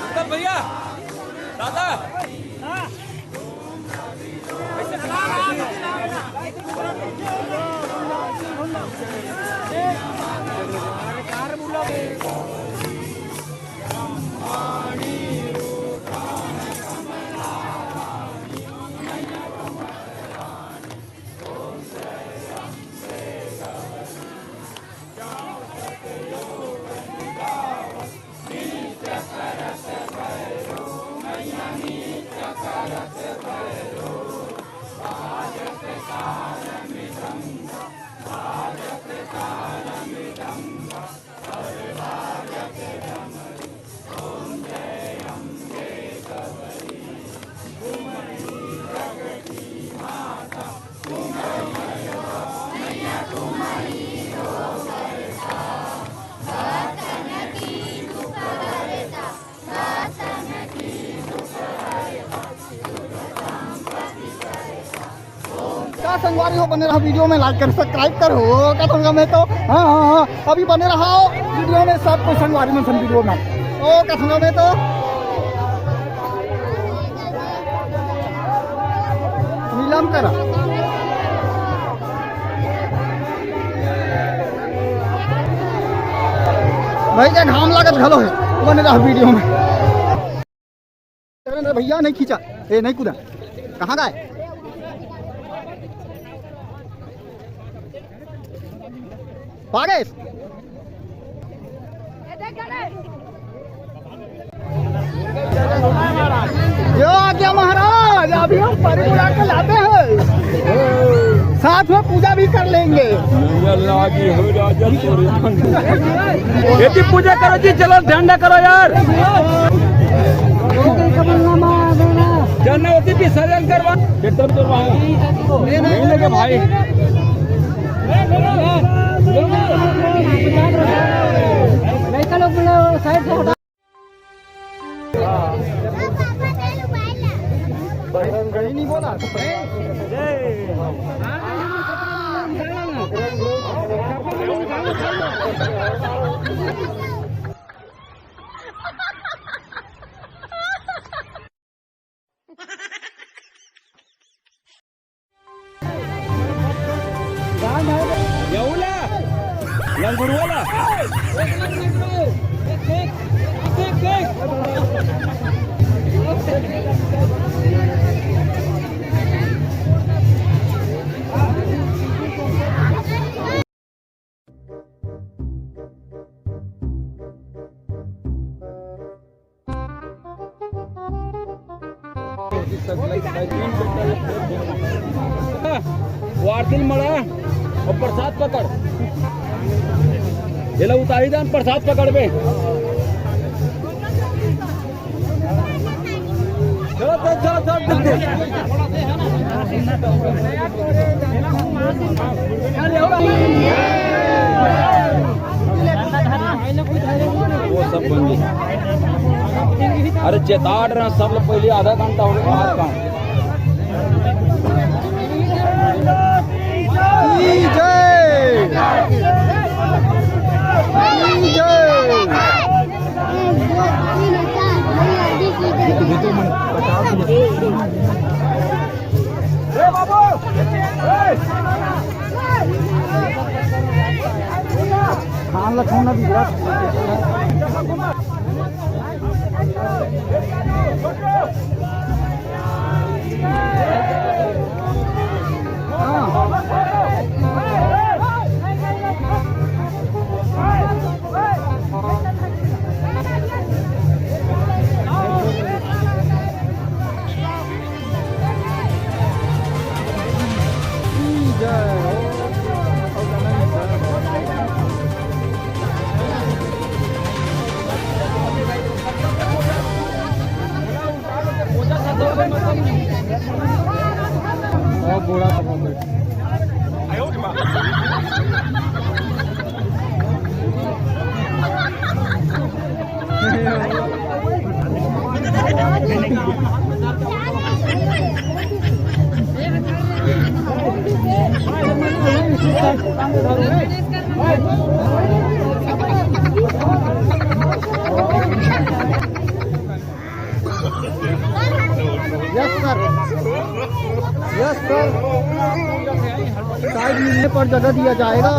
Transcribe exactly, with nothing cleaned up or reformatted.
उत्तम भैया, दादा। का संगवारी हो, बने रहा वीडियो में, लाइक कर, सब्सक्राइब करो। का संगवारी हो, तो हाँ, हाँ, हाँ, अभी बने रहा वीडियो में, सब कुछ संगवारी मन संग वीडियो में। ओ का संगवारी हो, तो नीलम करा। भाई का घाम लागत घलो है, बने रहा वीडियो में। अरे नहीं भैया, नहीं खींचा, ए, नहीं कूदा। कहाँ गए? पा गए? यो आ गया महाराज, अभी हम परी बुला के लाते हैं, साथ में पूजा भी कर लेंगे। ये भी पूजा करो जी, चलो झंडा करो यार। चलना होती विसर्जन करवा, एकदम करवा। नहीं लगे भाई। बजरंग बली नहीं बोला। वारदिन मड़ा और प्रसाद पकड़, ये लो उतारी दान, प्रसाद पकड़बे। वो सब बन गई। अरे चेताड़ रहा सब लोग, पहले आधा घंटा हो गया बाहर का। जय। जय। खान ला खाना भी बड़ा। यस सर, साइड मिलने पर जगह दिया जाएगा।